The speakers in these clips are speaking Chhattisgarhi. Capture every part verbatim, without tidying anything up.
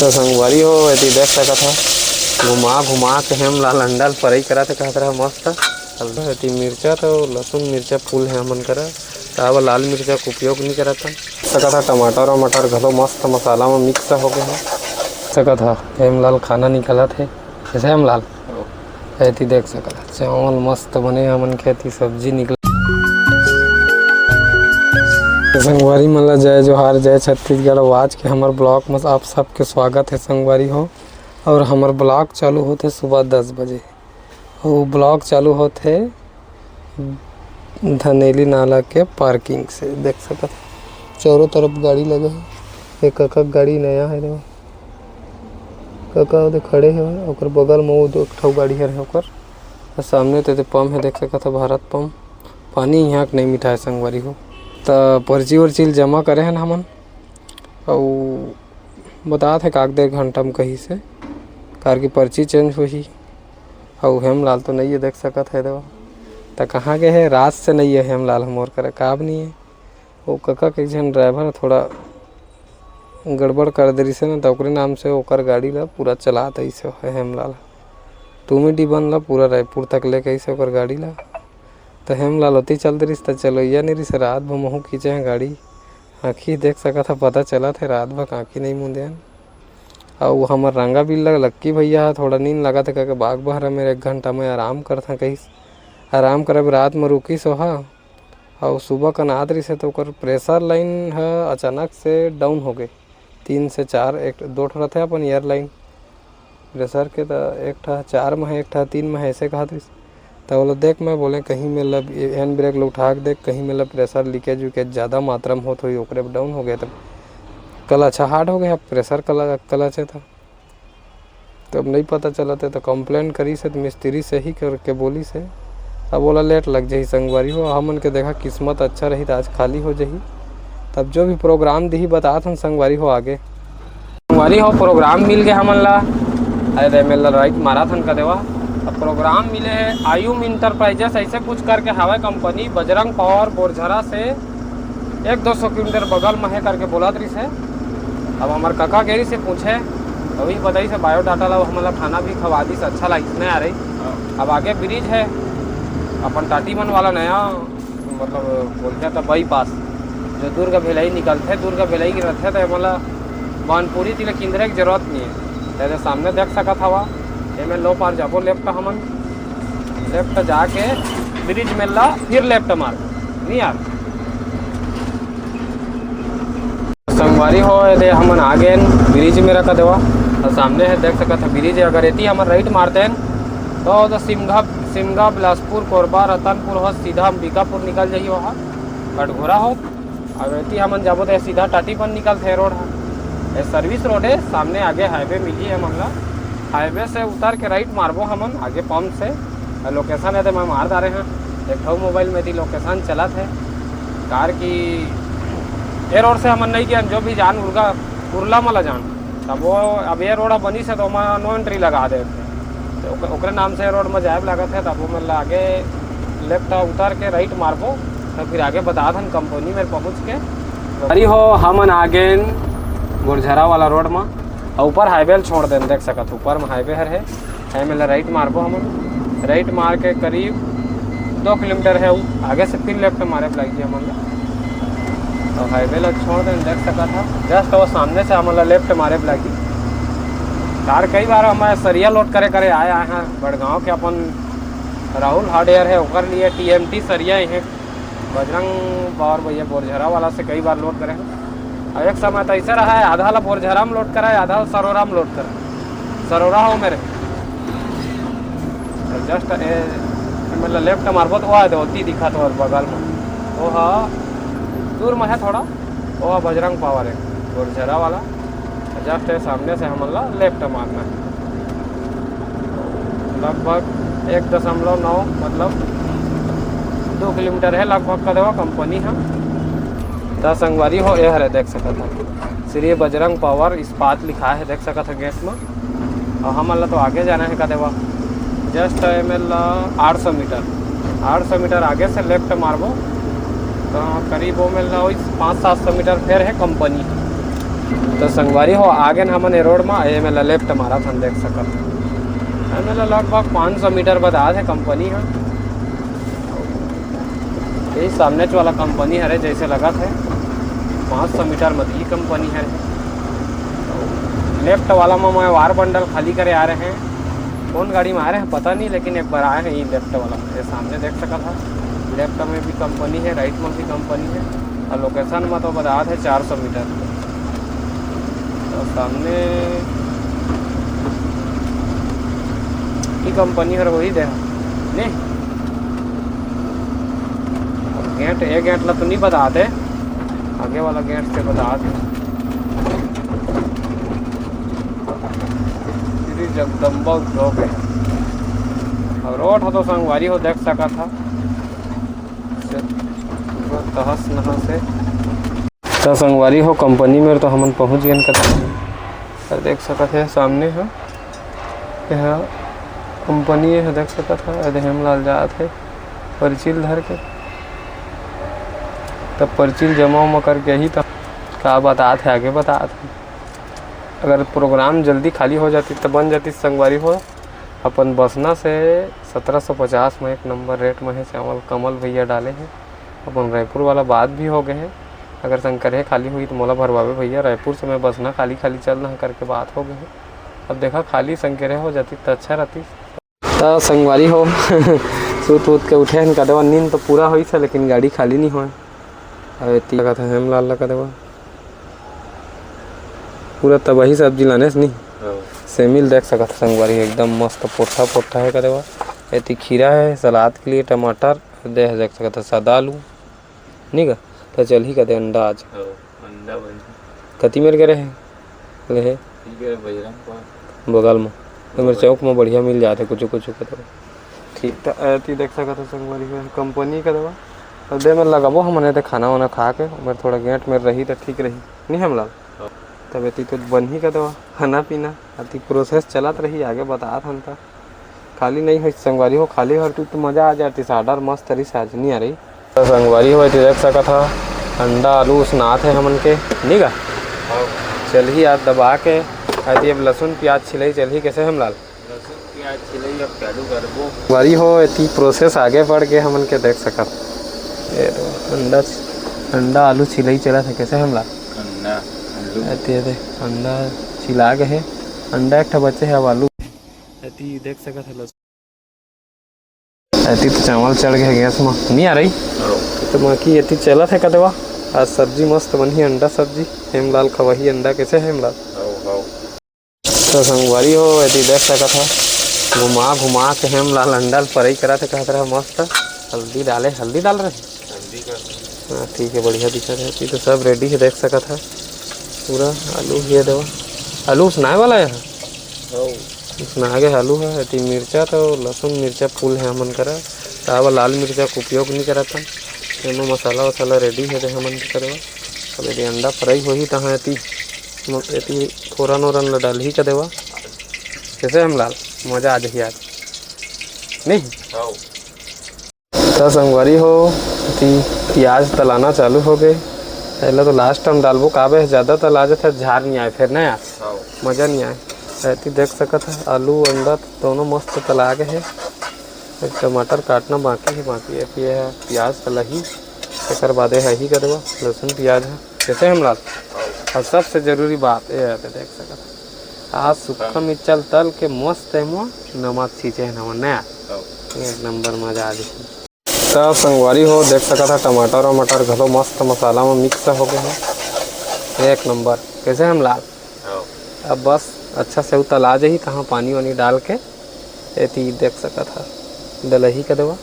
तो संगवारी हो, एती देख सकत ह, घुमा घुमा के हेमलाल अंडा ल फ्राई करत हे, का करत हे मस्त। अब एती मिर्चा तो लहसुन मिर्चा फुल हे हमन करा, काबर लाल मिर्चा के उपयोग नहीं करत हन। सकत ह टमाटर वमाटर घलो मस्त मसाला में मिक्स हो गए हे। सकत ह हेमलाल खाना निकालत हे, जैसे हेमलाल एती देख सकत ह, चावल मस्त बने, हमन के एती सब्जी निकल। तो संगवारी मन ला जय जोहार, जय छत्तीसगढ़। अउ आज के हमर ब्लॉग में आप सबके स्वागत है संगवारी हो। और हमर ब्लॉग चालू होत है सुबह दस बजे, और ब्लॉग चालू होत है धनेली नाला के पार्किंग से। देख सकत ह, चारों तरफ गाड़ी लगे है। एक कका गाड़ी नया है रे, कका ओदे खड़े हवय, ओकर बगल म वो दो ठो गाड़ी हर है ओकर। अउ सामने ते, ते पंप है, देख सकत ह, भारत पंप। पानी यहाँ के नहीं मिठाए संगवारी हो। त पर्ची वर्ची ल जमा करे हन हमन, अउ बतात हे काक डेढ़ घंटा म कही से, कार की पर्ची चेंज होही। अउ हेमलाल तो नहीं है, देख सकत है देवा। त कहाँ गए है? रात से नहीं है हेमलाल, हमोर करा काब नहीं है। वो कका के एक झन ड्राइवर थोड़ा गड़बड़ कर दे रिसे ना, त ओकरे नाम से ओकर गाड़ी ला पूरा चलात आइस हे हेमलाल। टूमी डिबन ला पूरा रायपुर तक लेके आइस हे ओकर गाड़ी ला। त हेमलाल ओती चल दे रिस, त चलोइया नहीं रिस, रात भर महू खींचे हे गाड़ी। आँखी देख सकत ह, पता चलत हे रात भर आँखी नहीं मूंदे हन। अउ हमर रंगा बिल्ला लक्की भैया ह थोड़ा नींद लागत हे, कहिके बाग बहरा मेर एक घंटा में आराम करथन कहिस। आराम करब रात में रुकिस ओहा। अउ सुबह कन आत रिस हे, त ओकर प्रेशर लाइन ह अचानक से डाउन हो गे। तीन से चार, एक दो ठो रथे अपन एयर लाइन प्रेशर के, त एक ठा चार में है, एक ठा तीन में है, ऐसे कहत रिस। त ओला देख, मैं बोले, कहीं मेला हैंड ब्रेक ल उठा के देख, कहीं मेला प्रेशर लीकेज उकेज ज़्यादा मात्रा में होत होही, ओकरे डाउन हो गया। त क्लच ह हार्ड हो गया, प्रेशर क्लच है त तब नहीं पता चलत है, तो कंप्लेंट करिस हे, तो मिस्त्री सही करके बोलिस हे। अब ओला लेट लग जाही संगवारी हो, हमन के देखा किस्मत अच्छा रही तो आज खाली हो जाही। तब जो भी प्रोग्राम दिही बतात हन संगवारी हो आगे। संगवारी हो, प्रोग्राम मिल गए हमन ला। अरे रे, मेला राइट मारा थन का देवा। अब प्रोग्राम मिले है आयुम इंटरप्राइजेस, ऐसे कुछ करके हवय कंपनी, बजरंग पावर बोरझरा से एक दो सौ किलोमीटर बगल में है करके बोलत रहिस हे। अब हमर कका गे रहिस हे पूछे, अभी बताइस हे बायोडाटा ला, हमन ला खाना भी खवा दिस, अच्छा लागिस, नहीं आ रही। अब आगे ब्रिज है अपन टाटीबंध वाला नया, मतलब बोलते तो बाईपास, जो दुर्ग भिलाई निकलते, दुर्ग भिलाई की रहते तो मतलब बानपुरी तिले किंदरे की जरूरत नहीं है। तेरे सामने देख सकत हवा, एमे लो पार जाबो लेफ्ट हमन, लेफ्ट जाके ब्रिज मेर ला फिर लेफ्ट मार, नहीं यार। संगवारी हो, ये दे हमन आ गए ब्रिज मेर का देवा। और सामने है, देख सकत है ब्रिज है। अगर एती हमन राइट मारते हैं तो, तो सिमगा, सिमगा, बिलासपुर, कोरबा, रतनपुर हो, सीधा अंबिकापुर निकल जाही, वहाँ कटघोरा हो। अब एती हमन जाबो तो सीधा टाटीबंध निकलथे रोड ह। ये सर्विस रोड है, सामने आगे हाईवे मिली है हमन ला। हाईवे से उतर के राइट मारबो हमन आगे पंप से। लोकेशन है तो मैं मार डारे हैं, एक ठो मोबाइल में थी लोकेशन चलत है। कार की ये रोड से हमन नहीं गए, जो भी जान उर्गा, उर्ला मला जान। तब वो अब ये रोड बनी से तो मैं नो एंट्री लगा देते। तो ओक-, ओकरे नाम से रोड में जाए लागत है, तब वो मतलब आगे लेफ्ट उतर के राइट मारबो, तो फिर आगे बता दन कंपनी में पहुँच के। अरे हो, हमन आ गए बोरझरा वाला रोड में, और ऊपर हाईवे ल छोड़ देन, देख सकत हो, ऊपर में हाईवे हर है, हाईवे ला राइट मारबो हमन। राइट मार के करीब दो किलोमीटर है वो, आगे से फिर लेफ्ट मारे लग गया हमन ला। तो हाईवे ला छोड़ देन, देख सकत हो, जस्ट वो सामने से हमन ला लेफ्ट मारे लगी। कार कई बार हम सरिया लोड करे करे आए, आए हैं बड़गांव के अपन राहुल हार्डवेयर है, ओकर लिए टीएमटी सरिया ही है, बजरंग पावर भैया बोरझरा वाला से कई बार लोड करे हैं। और एक समय तो ऐसे रहा है, आधा ला बोरझरा में लोड करा है, आधा ला सरोरा में लोड करा है। सरोरा हो मेरे, जस्ट ए, मतलब लेफ्ट मारबो तो वो है, ओती दिखा तो और बगल में वो हा दूर में है थोड़ा, वो हा बजरंग पावर है बोरझरा वाला। जस्ट ए सामने से हमन ला लेफ्ट मारना है। लगभग एक दशमलव नौ, मतलब दो किलोमीटर है लगभग का देवा कंपनी है। त संगवारी हो, ये हरे देख सकत हो, श्री बजरंग पावर इस्पात लिखा है, देख सकत हो गेट में। और हमन ला तो आगे जाना है का देवा, जस्ट एमे ला आठ सौ मीटर, आठ सौ मीटर आगे से लेफ्ट मारबो तो करीब वो मेला वही पाँच सात सौ मीटर फिर है कंपनी। तो संगवारी हो, आगे न हमन ए रोड म, ए मेला लेफ्ट मारत हन, देख सकत हन। ए मेला लगभग पाँच सौ मीटर बदात हे कंपनी ह। यही सामने वाला कंपनी हरे जैसे लगत हे, पाँच सौ मीटर म दी कंपनी हरे। लेफ्ट वाला म मैं वार बंडल खाली करे आ रहे हैं। कौन गाड़ी में आ रहे हैं पता नहीं, लेकिन एक बार आए हैं ये लेफ्ट वाला। ये सामने देख सकत है, लेफ्ट में भी कंपनी है, राइट में भी कंपनी है, और लोकेशन में तो बता है चार सौ मीटर। तो सामने की कंपनी हर वही दे नहीं, गेट, ये गेट ला तो नहीं बता दे, आगे वाला गेट से बता दे। श्री जगदम्बा उद्योग है। और रोड ह तो संगवारी हो देख सकत ह, पूरा तहस नहस है। तो संगवारी हो, कंपनी में तो हमन पहुंच गए कतका। तो देख सकत है सामने ह, यह कंपनी है, देख सकत है, अरे हेमलाल जात है पर्ची ल धर के। तब पर्ची ल जमा उमा करके ही तब का बतात है, आगे बतात है। अगर प्रोग्राम जल्दी खाली हो जाती तो बन जाती संगवारी हो। अपन बसना से सत्रह सौ पचास में एक नंबर रेट में है चावल, कमल भैया डाले हैं। अपन रायपुर वाला बात भी हो गए हैं, अगर संकरहे खाली हुई तो मोला भरवावे भैया, रायपुर से मैं बसना खाली खाली चल रहा करके बात हो गए हैं। अब देखा खाली संकरहे हो जाती तो अच्छा रहती। त संगवारी हो, सूत उत के उठे हन, कदवा नींद तो पूरा होइस है, लेकिन गाड़ी खाली नहीं होए। अब एती लगत है हेमलाल ला कदवा। पूरा तबाही सब्जी लानेस नहीं। हाँ। सेमी ल देख सकत ह संगवारी, एकदम मस्त पोट्ठा पोट्ठा है कदवा। एती खीरा है, सलाद के लिए टमाटर, दे देख सकत ह सादा आलू। नहीं का? तो चलही कदे अंडा आज। हाँ, अंडा बन। कति मेर गे रहे? ले हे। ठीक है, बजरंग पान। बगल में। तो मेरे चौक में बढ़िया मिल जाते कुछ कुछ के तो। ठीक, तो एती देख सकत हो संगवारी हो, कंपनी का दवा। अब दे में लगाबो हमन एते खाना वाना खा के, मेरे थोड़ा गेट में रही तो ठीक रही, नहीं हेमलाल? हाँ। तब एती तो बनही का दवा, खाना पीना, अति प्रोसेस चलत रही, आगे बतात हन ता। खाली नहीं होई संगवारी हो, खाली होती तो मजा आ जाती, साडर मस्त रही, साज नहीं आ रही। तो संगवारी हो, एती देख सकत हा, अंडा आलू उसनात है हमन के, नी का? हाँ। चलही आज दबा के, एती अब लहसुन प्याज छिलई चलही, कैसे हेमलाल? लहसुन प्याज छिलई अब चालू करबो। संगवारी हो, एती प्रोसेस आगे बढ़ के हमन के देख सकत। ये तो अंडा, अंडा आलू छिलई चलत है, कैसे हेमलाल? अंडा, आलू। एती, एती, अंडा छिला गे है, अंडा एक ठा बचे है, अब आलू। एती देख सकत है लहसुन। एती तो चावल चढ़ गए गैस में, नहीं आ रही? हाँ। तो बाकी एती चलत है कदवा। आज सब्जी मस्त बनही, अंडा सब्जी। हेमलाल खवाही अंडा, कैसे हेमलाल? हाँ, हाँ। तो संगवारी हो, एती देख सकत है, घुमा घुमा के हेमलाल अंडा ल फ्राई करत है, कहत रहा मस्त। हल्दी डाले, हल्दी डाल रहे? हल्दी का। हाँ, ठीक है, बढ़िया दिखत है। एती तो सब रेडी है, देख सकत है। पूरा आलू ये दवा, आलू उसनाए वाला है। हाँ। उसना आगे आलू है, एती मिर्चा तो लहसुन मिर्चा फुल है हमन करा, त अब लाल मिर्चा के उपयोग नहीं करत हन। एमा मसाला वसाला रेडी है रे हमन के करा। अब एती अंडा फ्राई होही तहाँ एती म-, एती फोरन ओरन ला डालही का देवा। कैसे हेमलाल? मजा आ जाही आज। नहीं? हाँ। त संगवारी हो, एती प्याज तलाना चालू हो गए। पहले तो लास्ट टाइम डालबो, काबे ज्यादा तला जाथे, झार नहीं आए, फिर नहीं आए, हाँ। मजा नहीं आए। एती देख सकत है, आलू अंडा दोनों मस्त तला गए है। एक टमाटर काटना बाकी है, बाकी है, ये है प्याज तलाही, एकर बादे है ही कदवा लहसुन प्याज है। कैसे हेमलाल? हाँ। और सबसे जरूरी बात ये है, तो देख सकत है, आज सुक्खा हाँ। मिर्चा ल तल के मस्त एमा नमक छींचे है नमन नया। हाँ। एक नंबर मजा आ जाही। त संगवारी हो, देख सकत हा, टमाटर वमाटर घलो मस्त मसाला में मिक्स हो गए हैं, एक नंबर। कैसे हेमलाल? हाँ। अब बस अच्छा से उतल आ जाही, तहाँ पानी वानी डाल के एती देख सकत हा, डलही का देवा।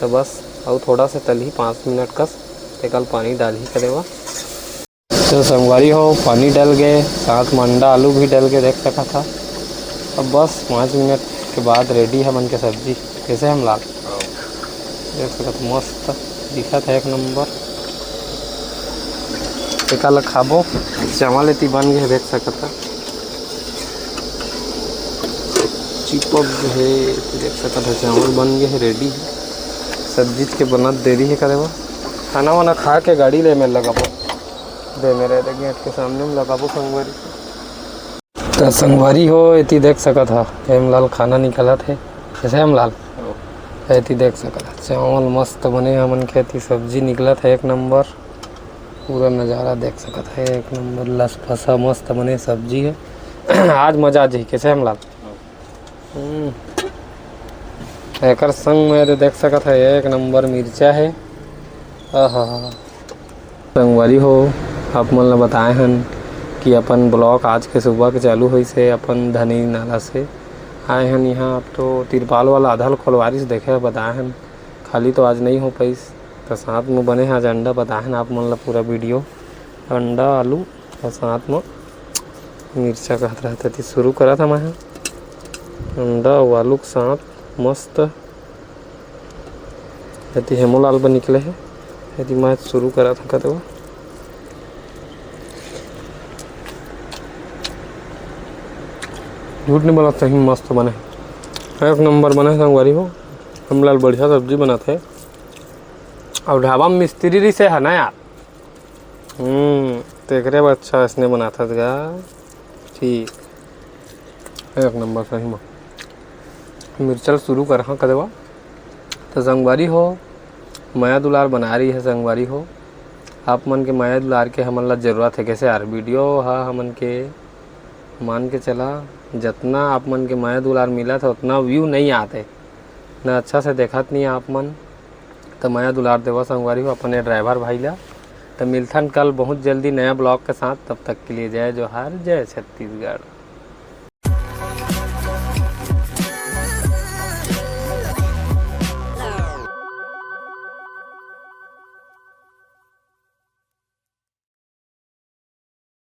त बस अउ थोड़ा से तलही, पाँच मिनट कस, तेकर पानी डालही का देवा। तो संगवारी हो, पानी डल गए, साथ में अंडा आलू भी डल गए, देख सकत हा। अब बस पाँच मिनट के बाद रेडी है हमन के सब्जी। कैसे हेमलाल? हाँ। देख सकत, मस्त दिखत है, एक नंबर। एका ला खाबो, चावल एती बन गए, देख सकत हा, चिपक गए, देख सकत हा, चावल बन गए है, रेडी है। सब्जी के बनत देरी है, करे बा। खाना वाना खा के गाड़ी ले में लगाबो। दे मेरे, दे गेट के सामने में लगाबो संगवारी। त संगवारी हो, एती देख सकत ह, हेमलाल खाना निकालत हे। कैसे हेमलाल? एती देख सकत ह, चावल मस्त बने हे हमन के, एती सब्जी निकलत हे एक नंबर। पूरा नजारा देख सकत ह, एक नंबर लसफसा मस्त बने सब्जी हे। आज मजा आ जाही। कैसे हेमलाल? हम्म। एकर संग में तो देख सकत ह, एक नंबर मिर्चा हे। आहा। संगवारी हो, आप मन ल बताए हन कि अपन vlog आज के सुबह के चालू होइस हे, अपन धनी नाला से आए हन इहाँ। अब तो तिरपाल वाला आधा ल खोलवारिस, देखे बताए हन, खाली तो आज नहीं हो पाइस। त साथ में बने हे आज अंडा, बताए हन आप मन ल पूरा video, अंडा, आलू और साथ में मिर्चा कहत रहते। ती शुरू करत हन मैं ह अंडा अउ आलू के साथ मस्त। एती हेमोलाल बर निकले हे, एती मैं शुरू करत हँव कदवा। झूठ नहीं बोलत, सही में मस्त बने, एक नंबर बने संगवारी हो। हेमलाल बढ़िया सब्जी बनाथे, अउ ढाबा में मिस्त्री रिहिसे ह ना यार। हम्म, तेकरे बर अच्छा अइसने बनाथस गा। ठीक, एक नंबर सही में। मिर्चा ल शुरू करहूँ कदवा। त संगवारी हो, मया दुलार बनाए रहिस हे संगवारी हो। आप मन के मया दुलार के हमन ला जरूरत हे। कैसे यार, video ह हमन के, मान के चला, जतना आप मन के मया दुलार मिलत हे, उतना view नहीं आते, ना अच्छा से देखत नहीं आप मन। त मया दुलार देवा संगवारी हो अपने driver भाई ला। त मिलथन कल बहुत जल्दी नया vlog के साथ। तब तक के लिए जय जोहार, जय छत्तीसगढ़।